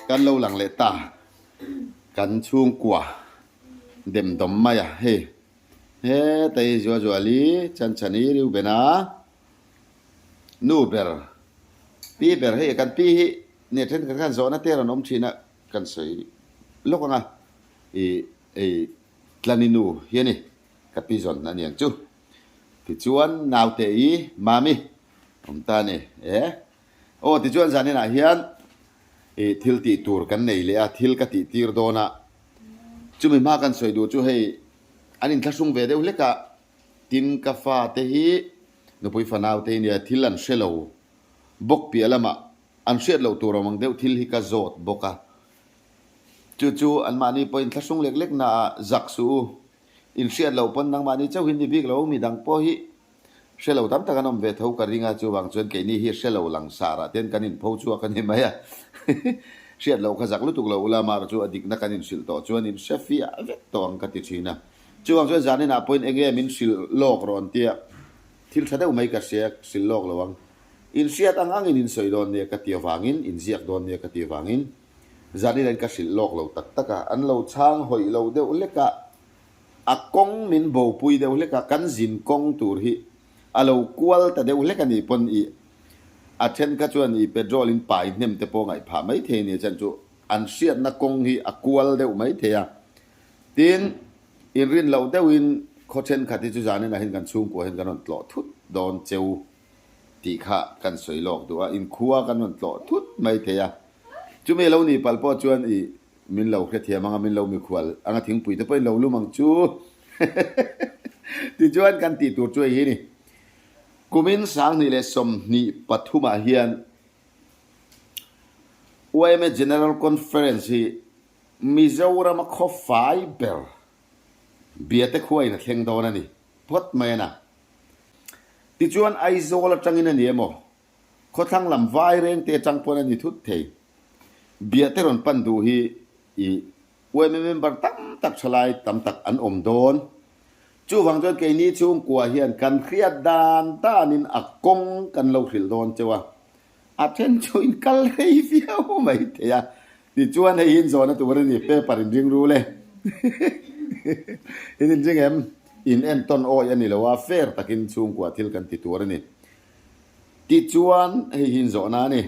Kan lo lang leh ta. Kan chhungkua dem dawm mai a hei. Heta hi Zuazuali Chanchani Reuben-a nu ber pi ber hei kan pi hi nia thenkhat khan zawhna te rawn awm thin a kan sawi lawk ang a ih hei Tlani nu hi a ni ka pi zawn a niang chu. Tichuan naute i Mami awm ta a ni e. Aw tichuan zaninah hian ih thil tih tur kan nei leh a, thil ka tih tir dawn a, chumi hma kan sawi duh chu hei an inthlahrung ve deuh hlek a, tin ka fate hi nupui fanau te hi nia thil an hre lo bawk piah lamah an hriat loh tur awm ang deuh thil hi ka zawt bawk a, chu chu anmahni pawh inthlahrung lek lek naah zak suh u, inhriat loh pawn nangmahni chauh hi ni bik lo, midang pawh hi Hre lo tam tak an awm ve tho ka ring a, chuvang chuan keini hi hre lo langsar ah ten kan inpho chhuak a ni mai a. Hriat loh kha zak lutuk lo ula mar chu a dikna kan inhrilh tawh chuan in hre fiah vek tawh ang ka ti thin a. Chuvang chuan zanin ah pawhin enge min hrilh lawk rawn tia thil tha deuh mai ka hria hrilh lawk lo ang. In hriat ang angin in sawi dawn nia ka ti avangin, in ziak dawn nia ka ti avangin zanin ah in ka hrilh lawk lo tak tak a, an lo chhang hawih lo deuh hlek a. A kawng min bopui deuh hlek a, kan zin kawng tur hi a lo kual ta deuh hlek a nih pawn i a then kha chuan i petrol in pai hnem te pawh ngaih phah mai thei a ni a chan chu an hriatna kawng hi a kual deuh mai thei a. Tin, inrin loh deuhin khaw thenkhat hi chu zanin ah hian kan chhungkua hian kan rawn tlawh thut dawn cheu tih kha kan sawi lawk duh a, inkhua kan rawn tlawh thut mai thei a. Chumi a lo nih palh pawh chuan i Min lo hrethiam anga min lo mikhual anga thingpui te pawhin lo lum ang chu. Tichuan kan tih tur chu hei hi ni. Kumin 2023 ah hian yma General Conference hi Mizorama khaw fai ber Biate khuain a thleng dawn a ni phawt mai a na. Tichuan Aizawl atangin a ni emaw Khawthlang lam vai reng te atang pawn a ni thut thei. Biate rawn pan duh hi i yma member tam tak thalai tam tak an awm dawn. Chuvang chuan keini chhungkua hian kan hriat dan danin a kawng kan lo hrilh dawn cheu a, a then chu in kal rei viau mai thei a. Tichuan hei hi in zawhna tur a ni, paper in ring rul e. In inring em? In entawn awi a ni lo a, fair takin chhungkua thil kan ti tur a ni. Tichuan, hei hi inzawhna a ni.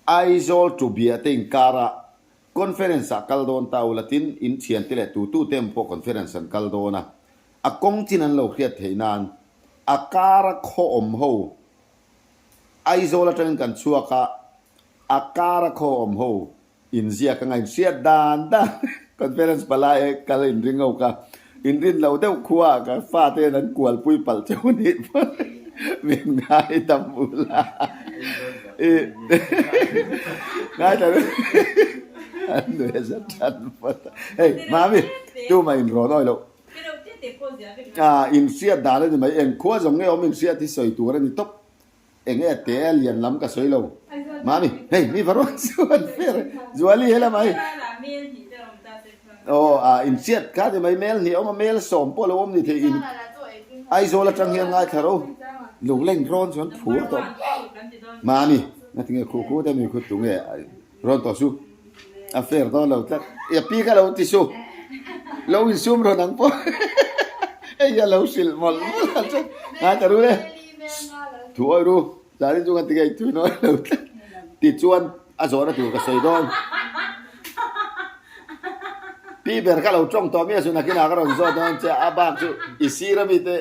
Aizawl to Biate inkara Conference ah kal dawn ta ula tin in thiante leh tutute em pawh Conference an kal dawn a, a kawng chin an lo hriat theih nan a kara khaw awm ho Aizawl atangin kan chhuak a, a kara khaw awm ho Inziak anga inhriat dan dan conference palai e kal inring ho kha inrin lo deuh khua ah ka fate hian an kualpui palh cheu nih pawn min ngaidam ula i ngaithla ru an nuih za tan phawt a hei mami tumah inrawn awi loh ah inhriat dan a ni mai eng khua zawng nge awm inhriat hi sawi tur a ni tawp. Enge a te a lian lam ka sawi lo. Mami, hei mi va rawn chuan fer Zuali he lamah hei. Aw a inhriat kha ti mai mel hnih awm a mel sawm pawh lo awm ni thei in Aizawl atang hian ngaithla ro Lungleng rawn chuan phur tawh. Mami, ngatinge khu khu te mi khu tunge rawn tawh su. A fair dawn lo tlat. I a pi kha lo ti su. Lo insum rawn ang pawh. Hei a lo hrilh mawlh mawlh a chu. Ngai ta ru le. Thu awi ru. Zanin chu kan ti ngei thui nawi lo tlat. Tichuan a zawhna tur ka sawi dawn. Pi ber kha lo tawng tawh miah suh nakinah ka rawn zawt dawn che a bak chu i sir ami te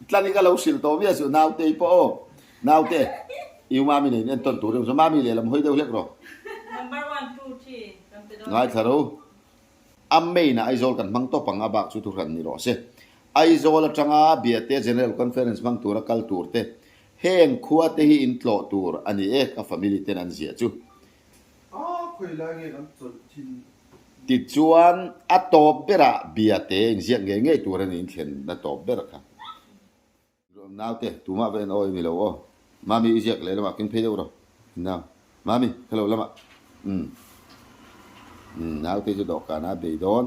tlangin ka lo hrilh tawh miah suh nautei pawh aw. Naute, i u Mami nen entawn tur em chu Mami lehlam hawi deuh hlek rawh. Ngaithla ro. A main ah Aizawl kan hmang tawp ang a bak chu thuhran ni rawh se. Aizawl atanga Biate General Conference hmang tura kal tur te, heng khua te hi in tlawh tur a ni e ka family ten an ziah chu. Tichuan a tawp berah Biate inziak ngei ngei tur a ni inthlenna tawp ber kha. Naute, tumah va en awi ni lo aw. Mami i ziak leh lamah keng phei deuh rawh. Nau, Mami, hello lamah. Umm. Umm, naute chu dawhkanah a bei dawn.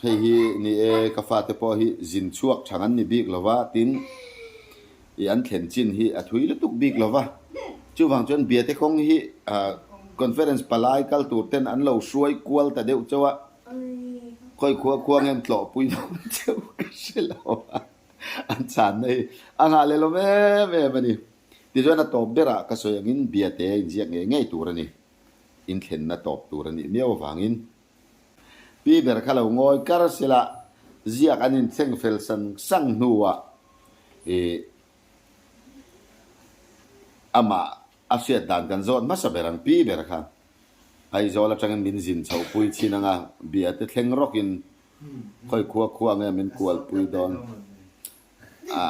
Hei hi ni e, ka fate pawh hi zin chhuak thang an ni bik lo va, tin i an thlen chin hi a thui lutuk bik lo va. Chuvang chuan biate kawng hi ah. Conference palai kal tur ten an lo hruai kual ta deuh chauh a, khawi khua khua nge an tlawhpui dawn chauh ka hre lo a, an chhanna hi a nghah leh lawm em em a ni. Tichuan a tawp berah ka sawi angin biate inziak ngei ngei tur a ni, inthlenna tawp tur a nih miau avangin. Pi ber kha lo ngawi kar sela ziak an inthleng fel sang sang hnuah ih amah a hriat dan kan zawt hmasa ber ang pi ber kha Aizawl atangin min zin chho pui chin anga bia te thleng rawkin khawi khua khua nge min kual pui dawn a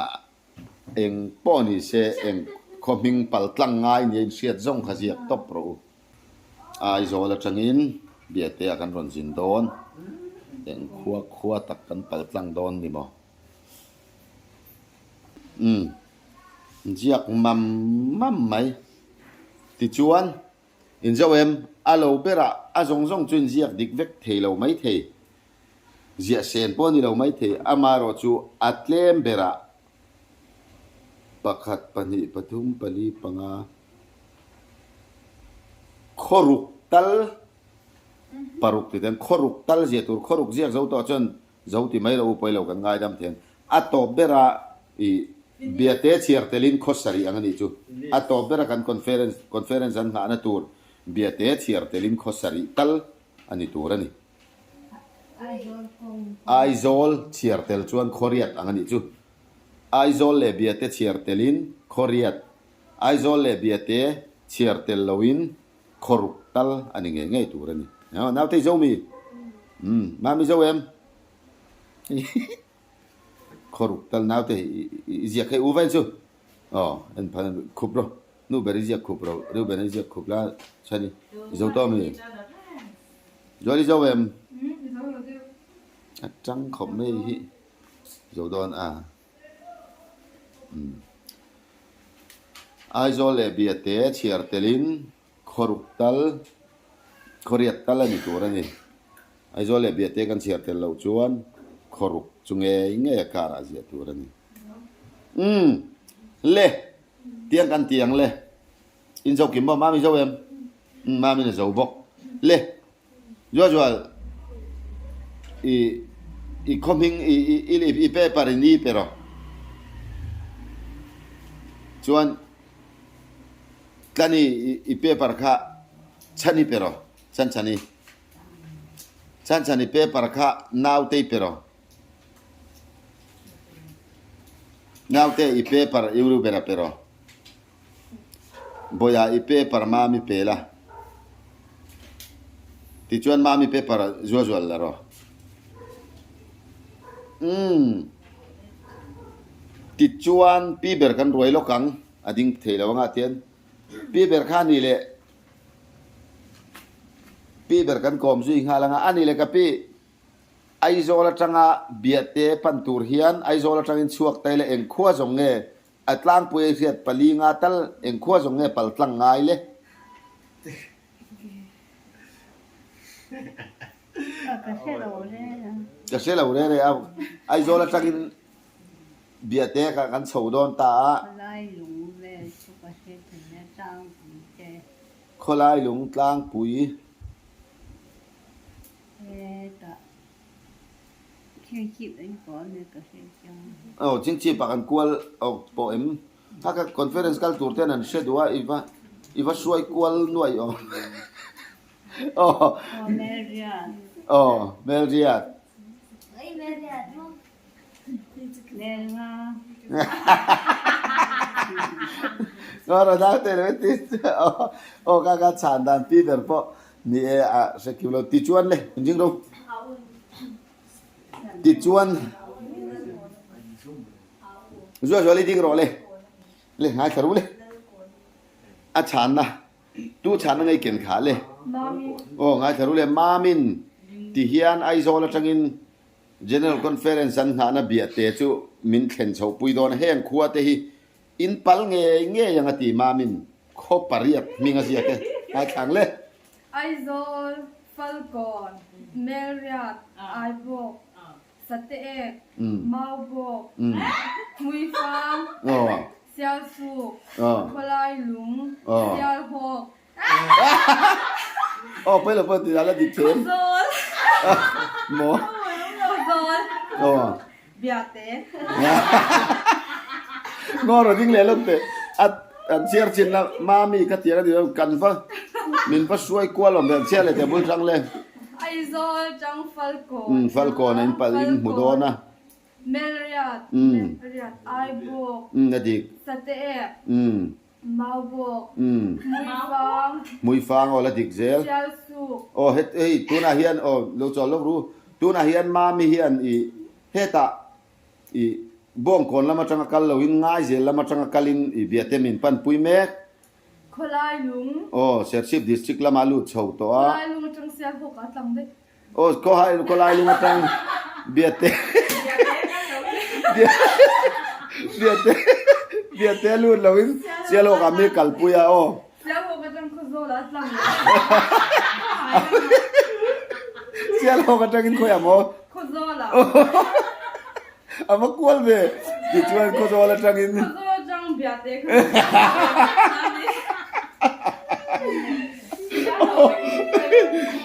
eng pawh ni se eng khaw hming pal tlang ngai nia inhriat zawng kha ziak tawp rawh u. Aizawl atangin Biate ah kan rawn zin dawn, eng khua khua tak kan pal tlang dawn ni maw? Umm, ziak mam mam mai. Tichuan, inzo em? A lo berah a zawng zawng chu inziak dik vek thei lo mai thei. Ziah sen pawh a ni lo mai thei, amaherawh chu a tlem berah Pakhat, pahnih, pathum, pali, panga, khawruk tal, paruk ti ten khawruk tal zia tur khawruk ziak zo tawh chuan zo ti mai lo u pawi lo kan ngaidam thiam. A tawp bera i biate chhiar telin khaw sarih ang a nih chu. A tawp bera kan conference conference an nghahna tur biate chhiar telin khaw sarih tal a ni tur a ni. Aizawl chhiar tel chuan khawriat ang a nih chu. Aizawl leh Biate chhiar telin khawriat, Aizawl leh Biate chhiar tel loin khawruk tal a ni ngei ngei tur a ni. Naute i zo mi? Umm, Mami zo em? Khawruk tal naute i ziak hei u vain chu. Aw, en phal khup rawh. Nu ber i ziak khup rawh, Reuben i ziak khup la chhan i zo tawh mi? Joel i zo em? A tang khawp mai hi zo dawn a. Aizawl leh Biate chhiar telin khawruk tal, khawriat tal a ni tur a ni. Aizawl leh Biate kan chhiar tel loh chuan khawruk chu ngei ngei a karah ziah tur a ni. Umm le tiang kan ti ang le in zo kim maw mami zo em umm mami na zo bawk le zual zual i i khaw hming i i i paper i ni pe rawh chuan tlani i paper kha chhani pe rawh chhan chhani chhan chhani paper kha naute i pe rawh. Naute i paper i ru ber a pe rawh. Bawiha i paper mami pe la. Tichuan mami paper zual zual la rawh. Umm. Tichuan pi ber kan ruai lawk ang a ding thei lo anga tian pi ber kha ni leh pi ber kan kawm zui nghal anga a ni leh ka pi Aizawl atanga Biate pan tur hian Aizawl atangin chhuak ta ila eng khua zawng nge a tlangpui ei hriat pali nga tal eng khua zawng nge pal tlang ngai le? Ka hre lo re a. Ka hre lo re re a. Aizawl atangin Biate ka kan chho dawn ta a. Khawlai lung vel chu ka hre thei a tlangpui te. Khawlai lung tlangpui. Hetah chingchip an kual mek ka hre chiang. Aw chingchip ah kan kual awk pawh em? Kha ka conference kal tur ten an hre duh a i va i va hruai kual nuai awm. Aw. Aw Melriat. Aw Melriat. Melnga. Ngaw naute lo ti aw ka ka chhan dan pi ber pawh Ni e, a hre kiu lo. Tichuan le, inring ro. Tichuan, Zual zual i ding rawh le. Le, ngaithla ru le. A chhanna, tu chhanna ngei ken kha le. Aw, ngaithla ru le. Mamin, ti hian Aizawl atangin General Conference an nghahna biahte chu min thlen chhohpui dawn a. Heng khua te hi In pal ngei ngei ang a ti Mamin khaw pariat hming a ziak e. Ngaithlang le. Aizawl, Falkawn, Melriat, Aibawk, Sateek, Maubawk, Hmuifang, Sialsuk, Khawlailung, Sialhawk. Aw pawi lo pawh ti la dik them. Khawzawl. Maw? Khawzawl. Aw. Biate. Ngaw rawh ding leh lawk teh. A an chhiar chin la mami ka tiang a ni lo kan va min va hruai kual awm ve an chhiar leh teh bul tang le. Aizawl tang Falkawn. Umm Falkawn a in palh in hmu dawn a. Melriat, Melriat, Aibawk. Umm a dik. Sateek. Umm. Maubawk, Hmuifang. Hmuifang aw la dik zel. Sialsuk. Aw het hei tunah hian aw lo chawl lawk ru. Tunah hian Mami hian i hetah i Bawngkawn lam atanga kal loin Ngaizel lam atanga kalin i Biate min panpui mek. Khawlailung. Aw Serchhip District lama lut chho tawh a. Khawlailung atang Sialhawk ah tlang daih. Aw khawhai khawlai lung atang Biate Biate Biate a lut lo in Sialhawk ah mi kalpui a aw. Sialhawk atang Khawzawl ah tlang leh. Sialhawk atangin khawi ang aw? Khawzawl ah. A va kual ve tichuan Khawzawl atangin. Khawzawl atang Biate kha.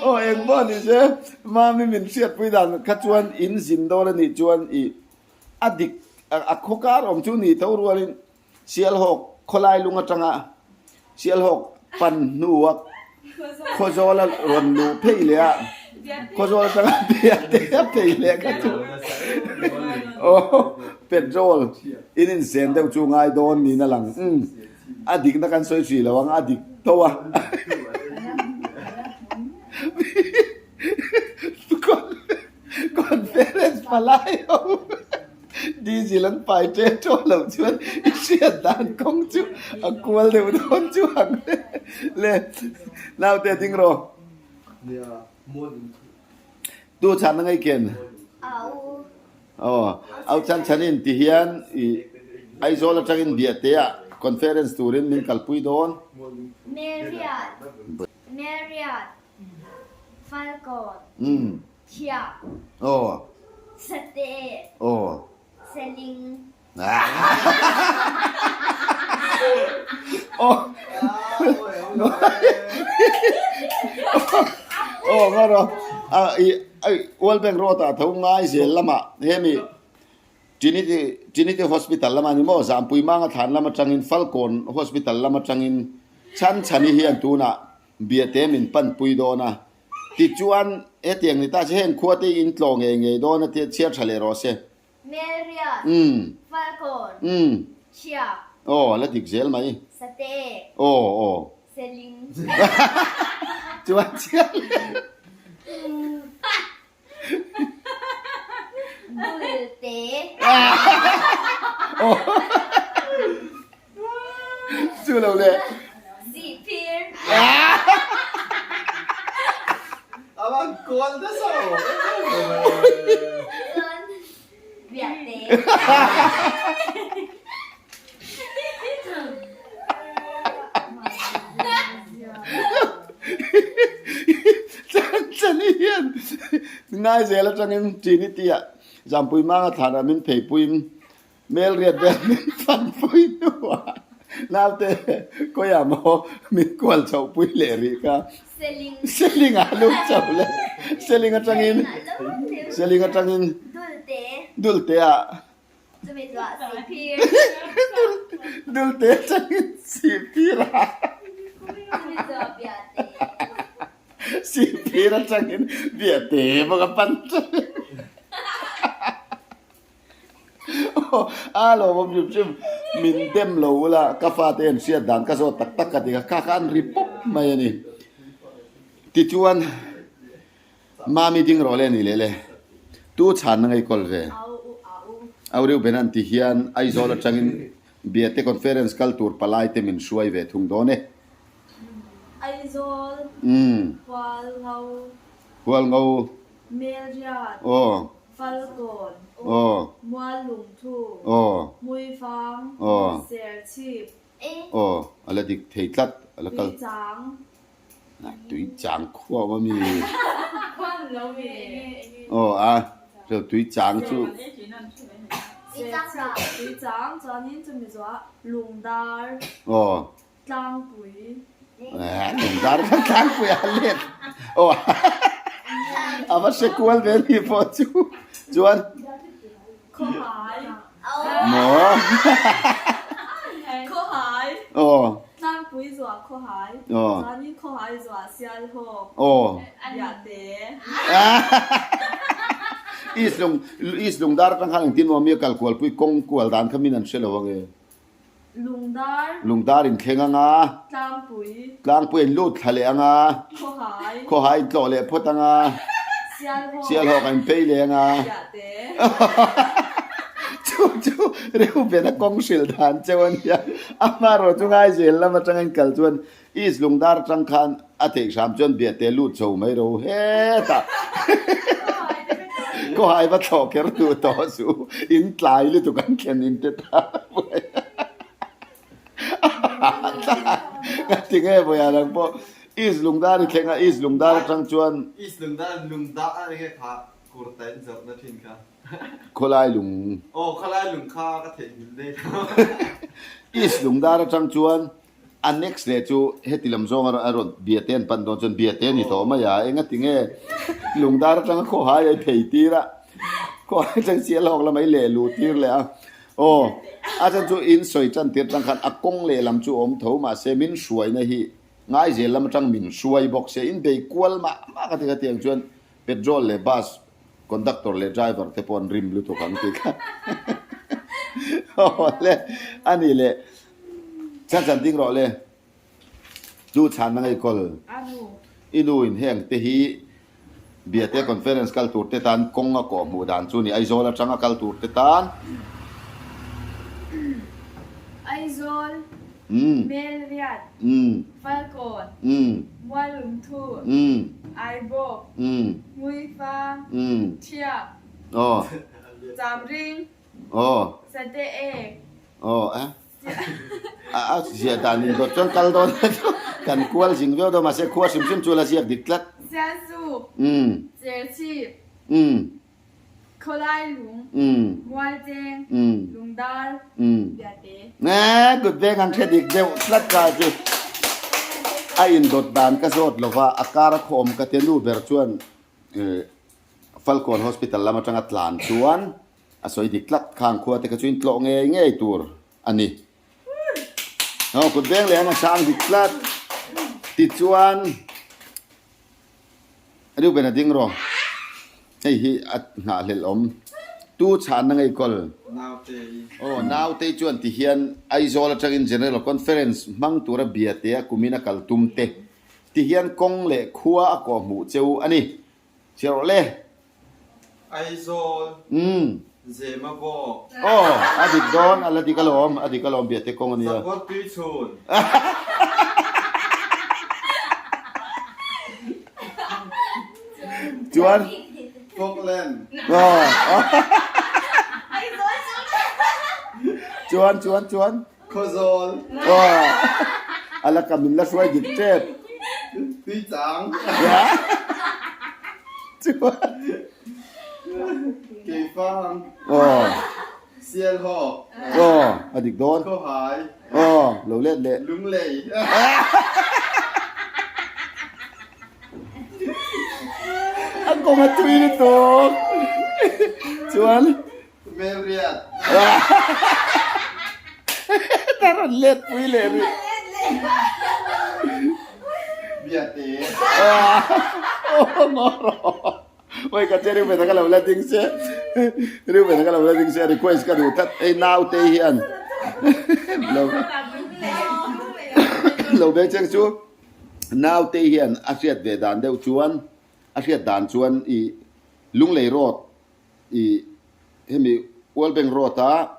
Aw eng pawh ni se mami min hriatpui dan kha chuan in zin dawn a nih chuan i a dik a khaw kar awm chu ni tho rualin Sialhawk khawlai lung atanga Sialhawk pan hnua Khawzawl a rawn luh phei leh a, Khawzawl atanga Biate a phei leh kha chu aw petrol in insen deuh chu ngai dawn niin a lang. Umm a dikna kan sawi hrih lo ang a dik tho a. Conference palai ho. Diesel an pai ṭe ṭawh loh chuan i hriat dan kawng chu a kual deuh dawn chu ang le. Le naute ding rawh. Tu chhan na ngei ken? Aw, au chan chhanin ti hian i Aizawl atangin Biahte ah conference turin min kalpui dawn. Marriott, Marriott, Falkawn. Thiah. Aw. Sate. Aw. Seling. Aw. Aw nga rawh. A i ai World Bank Road ah tho ngai zel lamah hemi Trinity Trinity Hospital lamah ni maw Zampui Manga thlan lam atangin Falkawn Hospital lam atangin chhan chhani hian tunah Biate min panpui dawn a. Tichuan, hetiang ni ta che heng khua te in tlawh ngei ngei dawn a tia chhiar tha leh rawh se. Melriat, Falkawn, Chhiak. Aw, a la dik zel mai. Sate. Aw, aw. Seling. Chuan chhiar leh. Dulte. Aw. Chu lo le. Zihphir. A van kual nasa lo. Chuan Biate. Chan chani hian Ngaizel atangin Trinity ah Zampui Manga thlanah min pheipuiin Melriat vel min fanpui hnuah naute kawia maw min kual chhohpui leh rih kha. Seling ah lut chho le. Seling atangin Seling atangin Dulte ah Dulte atangin Sihphir ah Sihphir atangin Biate bawk a pan ṭeuh. A lawmawm hrim hrim min dem lo ula ka fate an hriat dan ka zawt tak tak ka ti kha kha kha an ri pawp mai a ni. Tichuan Mami ding rawh le ni leh le tu chhan na ngei kawl ve. Au Reuben an ti hian Aizawl atangin Biate Conference kal tur palai te min hruai ve thung dawn e. Aizawl, Hualngo. Hualngo. Melriat. Aw. Falkawn, Aw. Muallungthu, Aw. Hmuifang, Aw. Serchhip, Aw, a la dik thei tlat, a la kal. Tuichang. Na, tuichang khua awm a mi? Khua an lo mi. Aw a, reu tuichang chu. Tuichang chuanin chumi zuah Lungdar, Aw. Tlangpui. Lungdar kha tlangpui a let aw a va hre kual ve ni pawh chu chuan Khawhai maw Khawhai aw Tlangpui zuah khawhai aw chuanin khawhai zuah Sialhawk aw Biahte East lung East Lungdar atang khan engtin maw mi a kal kualpui kawng kual dan kha min an hre lo ange. Lungdar. Lungdar in thleng anga. Tlangpui. Tlangpui in lut thla leh anga. Khawhai. Khawhai in tlawh leh phawt anga. Sialhawk. Sialhawk a in phei leh anga. Piahte. Chu chu Reuben a kawng hrilh dan cheu a nia. Amaherawh chu Ngaizel lam atanga in kal chuan East Lungdar atang khan a theih hram chuan Biahte lut chho mai ro hetah Khawhai va thlawh kher duh tawh chu in tlai lutuk an thlen in te ta Ka ti nge vawiah lang pawh East Lungdar i thleng a East Lungdar atang chuan East Lungdar Lungdar a enge kha kurta in zawrhna thin kha. Khawlai lung. Aw khawlai lung kha ka theihnghilh daih lo. East Lungdar atang chuan A next leh chu heti lam zawng a rawn bia te an pan dawn chuan bia te a ni tawh mai a, engati nge lungdar atanga khawhai a i phei tir a, khawhai atang sial hawk lam a i leh luh tir leh a, aw a chan chu in sawi tan tir atang khan a kawng leh lam chu a awm tho mahse min hruaina hi ngaizel lam atang min hruai bawk se in bei kual mah mah ka ti kha tiang chuan petrol leh bus conductor leh driver te pawh an rim lutuk ang tih kha aw le a ni leh. Chan chan ding rawh le. Tu chhan na ngei kawl. I nu in heng te hi Biate conference kal tur te tan kawng a kawh hmuh dan chu ni Aizawl atang a kal tur te tan. Aizawl, Melriat, Falkawn, Mualungthu, Aibawk, Hmuifang, Thiak, Chamring, Sate ek. Aw a a ziah dan in dawt chuan kal dawn kan kual zing viau dawn mahse khua hrim hrim chu la ziak dik tlat. Sialsuk, Cherchhip, Khawlailung, Mualcheng, Lungdar, Biate. Nge kut veng ang hre dik deuh tlat ka chu a in dawt dan ka zawt lova a kar a khawm ka tia nu ber chuan Falkawn Hospital lam atanga tlan chuan A sawi dik tlat, khang khua te kha chu in tlawh ngei ngei tur a ni. Aw, kut veng leh ang a sang dik tlat. Tichuan, Reuben a ding rawh. Hei hi a nghahhlelh awm. Tu chhanna ngei kawl. Nautei. Aw, Nautei chuan ti hian Aizawl atangin General Conference hmang tura bia te a kumin a kal tum te. Ti hian kawng leh khua a kawhhmuh cheu a ni. Chhiar rawh le. Aizawl, Zemabawk. Aw, a dik dawn, a la dik alawm, a dik alawm Biate kawng a nia. Sakawr tui chhun. Chuan. Falkland. Aw. Chuan, chuan, chuan. Khawzawl. Aw, a la kam in la hruai dik tep. Tui chang. Chuan. Keifang. Aw. Sialhawk. Aw, a dik dawn. Khawhai. Aw, lo let leh. Lunglei. A kawng a tui lutuk. Chuan. Hmelriat. Ta rawn let pui leh rih. Biate. Aw ngawr Oi ka che Reuben a ka lo la ding se. Reuben a ka lo la ding se request ka duh tlat ei naute hian. Lo lo beng cheng chu naute hian a hriat ve dan deuh chuan a hriat dan chuan i Lunglei road I hemi World Bank Road a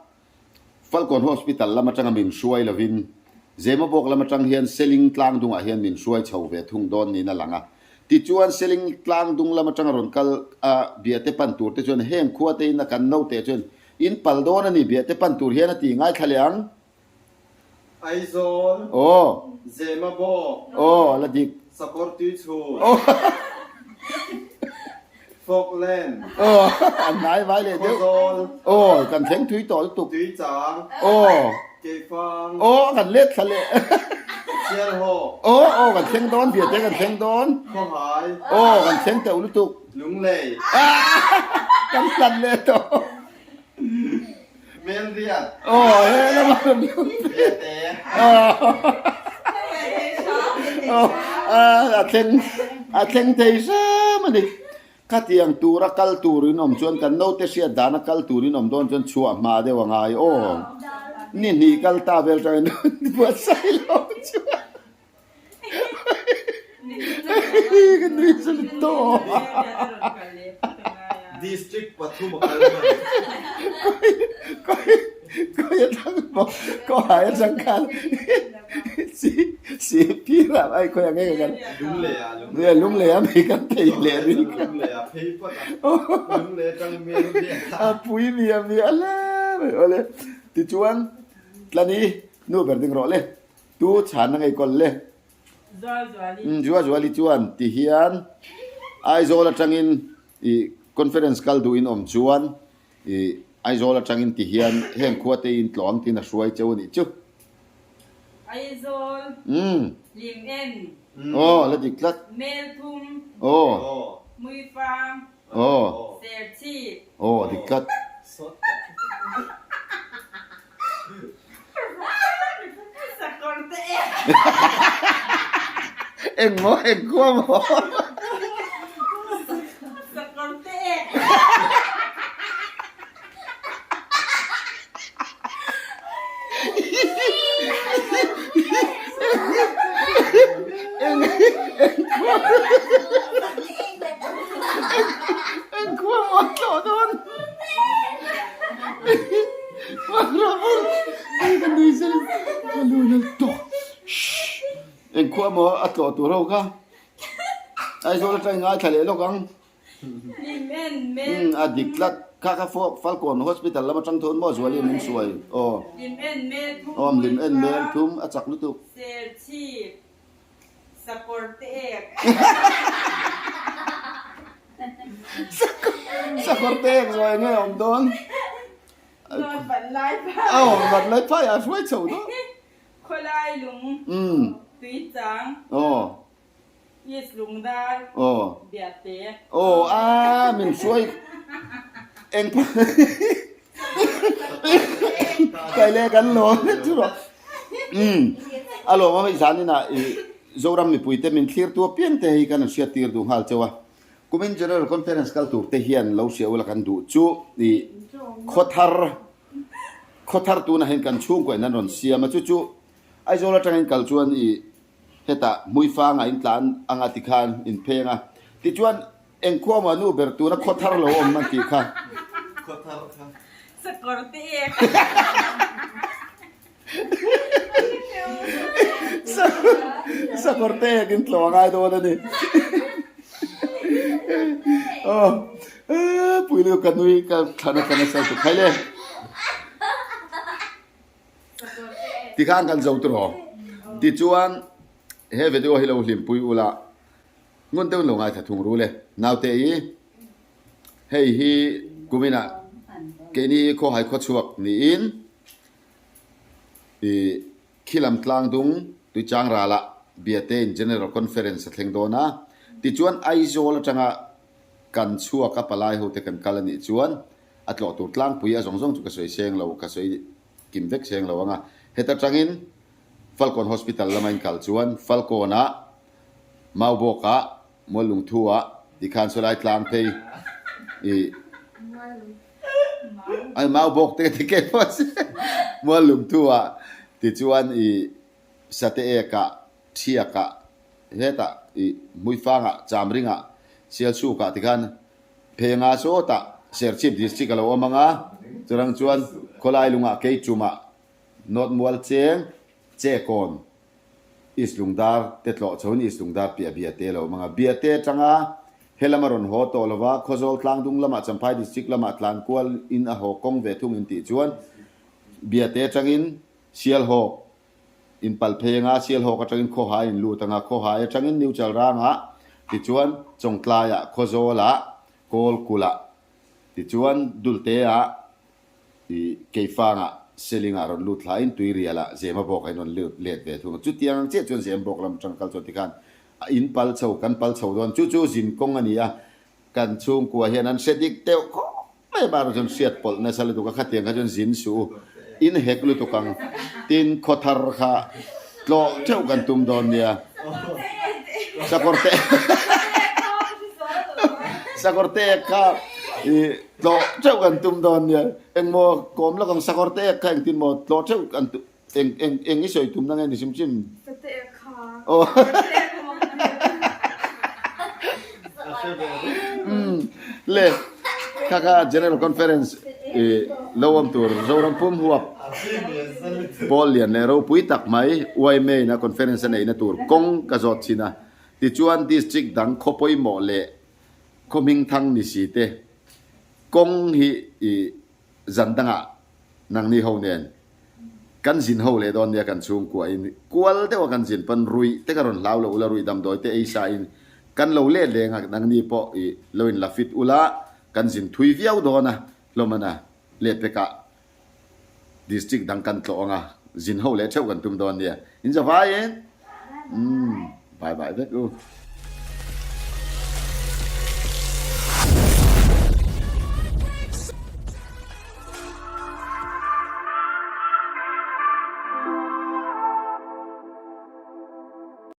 Falkawn Hospital lam atanga min hruai lovin Zemabawk lam atang hian Seling tlang dungah hian min hruai chho ve thung dawn niin a lang a. Tichuan Seling tlang dung lam atanga rawn kal a Biate pan tur te chuan heng khua te in a kan naute chuan in pal dawn a ni Biate pan tur hian a ti ngaithla leh ang. Aizawl, Aw. Zemabawk, Aw, a la dik. Sakawr Tuichhun, Aw. Falkland, Aw, an hnai vai leh deuh. Khawzawl, Aw, kan thleng thui tawh lutuk. Tuichang, Aw. Keifang, Aw, kan let thla leh. Sialhawk. Aw aw kan thleng dawn Biate kan thleng dawn. Khawhai. Aw kan thleng teuh lutuk. Lunglei. Kan hlan leh tawh. Melriat. Aw he lamah kan Biate. A thleng a thleng thei hram a ni. Khatiang tura kal turin awm chuan kan naute hriat dana kal turin awm dawn chuan chhuah hma deuh a ngai aw. Ni hnih kal ta vel tangin buatsaih lo chuan ka nui chu ni tawh. District pathum a kal hman. Khawi khawi atang maw khawhai atang khan si si phir ah ai khawi ang nge ka kal. Lunglei ah Nge lunglei a mi kan thei leh ri kha. Lunglei ah phei phawt a lunglei atang mel vel a. A pui mi a mi a le mai awle. Tichuan Tlani nu ber ding rawh le tu chhan na ngei kawl le. Zualzuali. Zualzuali chuan ti hian Aizawl atangin i conference kal duhin awm chuan I Aizawl atangin ti hian heng khua te in tlawng tin a hruai cheu a nih chu. Aizawl, Lim en. Aw, la dik tlat. Melthum. Aw. Hmuifang. Aw. Serchhip. Aw, dik tlat. Sakawr te e. Eng maw, eng khua maw. Sakawr te e. Eng eng khua eng khua maw tlawh dawn. Engkhua maw a tlawh tur ho kha Aizawl atangin ngaithla leh lawk ang a dik tlat kha kha Falkawn hospital lam atang thun maw Zuali min hruai aw awm lim en mel thum a chak lutuk. Sakawr te ek zawi nge awm dawn? Aw vat lai phai ah hruai chho dawn. Khawlai lung Tuichang East Lungdar Biate. Aw a min hruai eng kai le kan lawm chu rawh. A lawm a zan inah i Zoram mipuite min thlir tu apiang te hei kan an hriat tir duh nghal cheu a. Kumin General Conference kal tur te hian lo hria ula kan duh chu i khawthar khawthar tunah hian kan chhungkaw in an rawn siam a chu chu Aizawl atangin kal chuan i hetah Hmuifangah in tlan anga tikhan in pheng a tichuan Engkhua maw nu ber tuna khawthar lo awm an tih kha. Khawthar kha. Sakawr te ek. Sakawr te ek in tlawh a ngai dawn a ni. Aw Puilu ka nui ka thlan a thlan a sal tuk khai le. Tikhan kan zo tiraw. Tichuan he video hi lo hlimpui ula. Ngun deuh in lo ngaithla thung ru le. Naute i hei hi kuminah keini khawhai khawchhuak niin i khilam tlangdung Tuichang ralah Biate in General Conference a thleng dawn a. Tichuan Aizawl atanga kan chhuak a palai hote kan kal a nih chuan a tlawh tur tlangpui a zawng zawng chu ka sawi seng lo, ka sawi kim vek seng lo ang a. Heta tangin Falkawn Hospital lama in kal chuan Falkawnah Maubawkah, Muallungthu-ah tikhan sawlai tlang phei i ai Maubawk te ka ti kei pawh a si Muallungthu-ah tichuan i Sate Ekah, Thiakah, hetah i Hmuifangah, Chamringah, Sialsukah tikhan Phenga sawtah Serchhip District a lo awm ang a, churang chuan khawlai lungah Keichumah, North Mualcheng, Chekawn. East Lungdar te tlawh chhoin East Lungdar piah Biate a lo awm ang a. Biate atanga helam a rawn haw tawh lova, Khawzawl tlangdung lamah Champhai District lamah tlan kual in a haw kawng ve thung in tih chuan Biate atangin Sialhawk in pal phei anga, Sialhawk atangin Khawhai in lut anga, Khawhai atangin New Chalrangah tichuan Chawngtlaiah Khawzawlah Kawlkulh-ah tichuan Dulteah i Keifangah. Selingah rawn lut thlain Tuirialah Zemabawk a inrawn lut let ve thung a. Chutiang ang chiah chuan Zembawk lam atang kal chuan tikhan a in pal chho, kan pal chho dawn. Chu chu zin kawng a ni a, kan chhungkua hian an hre dik deuh khawp mai a, mahrawh chuan hriat pawlh nasa lutuk a, khatiang kha chuan zin suh u, in hek lutuk ang. Tin, khawthar kha tlawh theuh kan tum dawn nia. Sakawr te Sakawr te kha i tlawh theuh kan tum dawn nia. Engmaw kawm lawk ang sakawr te ek kha engtin maw tlawh theuh kan tum eng eng eng i sawi tum na nge ni hrim hrim. Sate ek kha. Aw. Umm le kha kha General Conference i lo awm tur Zoram pum huap pawl lian leh ropui tak mai YMA in a conference a neihna tur kawng ka zawt thin a tichuan district dang khaw pawimawh leh khaw hming thang ni si te Kawng hi i zan dangah nangni ho nen kan zin ho leh dawn nia kan chhungkua in kual deuh a kan zin pawn ruih te ka rawn hlau lo ula ruih damdawi te ei sa in kan lo let leng a nangni pawh i lo in la fit ula kan zin thui viau dawn a hlawm a na leh pekah district dang kan tlawh anga zin ho leh theuh kan tum dawn nia in zavai in umm bye bye vek u.